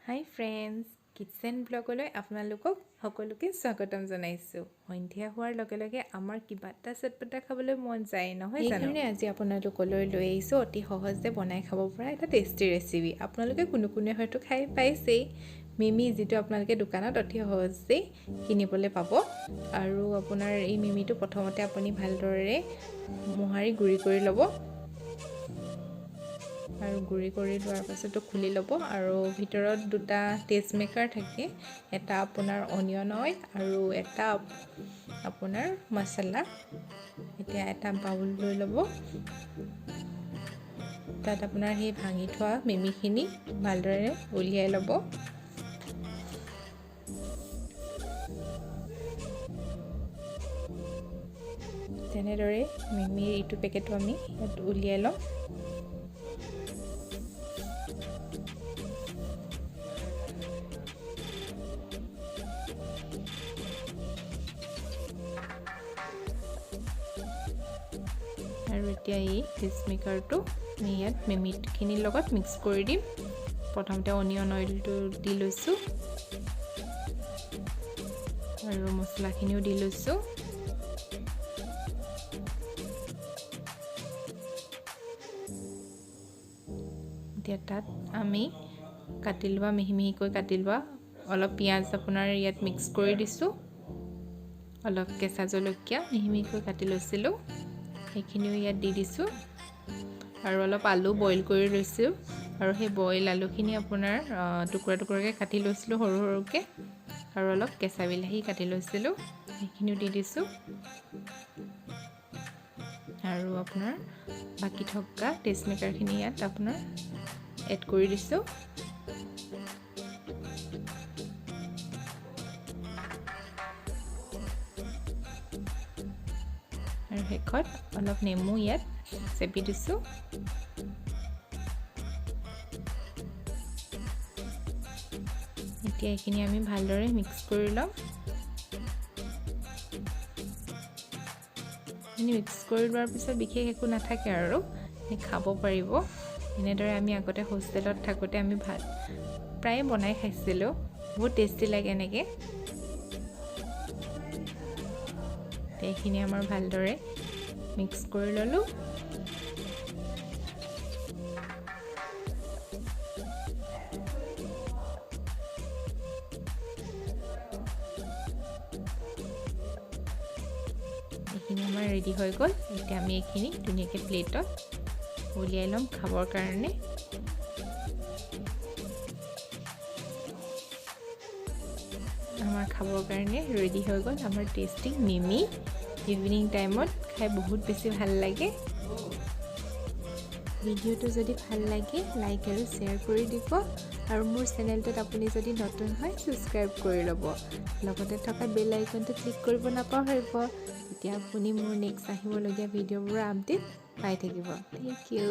হাই friends, kitchen ব্লগলৈ আপোনালোকক সকলোকে স্বাগতম জনাইছোঁ। সন্ধিয়া হোৱাৰ লগে লগে আমাৰ কিবা এটা চটপটা খাবলৈ মন যায়, নহয় জানো? সেইকাৰণে আজি আপোনালোকলৈ লৈ আহিছোঁ অতি সহজে বনাই খাব পৰা এটা টেষ্টি ৰেচিপি। আপোনালোকে কোনো কোনোৱে হয়তো খাই পাইছেই মিমি, যিটো আপোনালোকে দোকানত অতি সহজেই কিনিবলৈ পাব। আৰু আপোনাৰ এই মিমিটো প্ৰথমতে আপুনি ভালদৰে মোহাৰি গুড়ি কৰি ল'ব আৰু গুড়ি কৰি লোৱাৰ পাছতো খুলি ল'ব। আৰু ভিতৰত দুটা টেষ্ট মেকাৰ থাকে, এটা আপোনাৰ অনিয়ন অইল আৰু এটা আপোনাৰ মছলা। এতিয়া এটা বাউল লৈ ল'ব, তাত আপোনাৰ সেই ভাঙি থোৱা মিমিখিনি ভালদৰে উলিয়াই ল'ব। তেনেদৰে মিমিৰ ইটো পেকেটো আমি ইয়াত উলিয়াই ল'ম। আৰু এতিয়া এই টেষ্ট মেকাৰটো আমি ইয়াত মিমিখিনিৰ লগত মিক্স কৰি দিম। প্ৰথমতে অনিয়ন অইলটো দি লৈছোঁ আৰু মছলাখিনিও দি লৈছোঁ। এতিয়া তাত আমি কাটি লোৱা, মিহি মিহিকৈ কাটি লোৱা অলপ পিঁয়াজ আপোনাৰ ইয়াত মিক্স কৰি দিছোঁ। অলপ কেঁচা জলকীয়া মিহি মিহিকৈ কাটি লৈছিলোঁ, সেইখিনিও ইয়াত দি দিছোঁ। আৰু অলপ আলু বইল কৰি লৈছোঁ আৰু সেই বইল আলুখিনি আপোনাৰ টুকুৰা টুকুৰাকৈ কাটি লৈছিলোঁ সৰু সৰুকৈ। আৰু অলপ কেঁচা বিলাহী কাটি লৈছিলোঁ, সেইখিনিও দি দিছোঁ। আৰু আপোনাৰ বাকী থকা টেষ্ট মেকাৰখিনি ইয়াত আপোনাৰ এড কৰি দিছোঁ। আৰু শেষত অলপ নেমু ইয়াত চেপি দিছোঁ। এতিয়া এইখিনি আমি ভালদৰে মিক্স কৰি ল'ম। মিক্স কৰি লোৱাৰ পিছত বিশেষ একো নাথাকে আৰু খাব পাৰিব। এনেদৰে আমি আগতে হোষ্টেলত থাকোঁতে আমি ভাত প্ৰায়ে বনাই খাইছিলোঁ, বহুত টেষ্টি লাগে এনেকৈ। এইখিনি আমাৰ ভালদৰে মিক্স কৰি ল'লোঁ। এইখিনি আমাৰ ৰেডি হৈ গ'ল। এতিয়া আমি এইখিনি ধুনীয়াকৈ প্লেটত উলিয়াই ল'ম খাবৰ কাৰণে। আমাৰ খাবৰ কাৰণে ৰেডি হৈ গ'ল আমাৰ টেষ্টি মিমি। ইভিনিং টাইমত খাই বহুত বেছি ভাল লাগে। ভিডিঅ'টো যদি ভাল লাগে লাইক আৰু শ্বেয়াৰ কৰি দিব। আৰু মোৰ চেনেলটোত আপুনি যদি নতুন হয় ছাবস্ক্ৰাইব কৰি ল'ব, লগতে থকা বেল আইকনটো ক্লিক কৰিব নাপাহৰিব। তেতিয়া আপুনি মোৰ নেক্সট আহিবলগীয়া ভিডিঅ'বোৰৰ আপডেট পাই থাকিব। Thank you.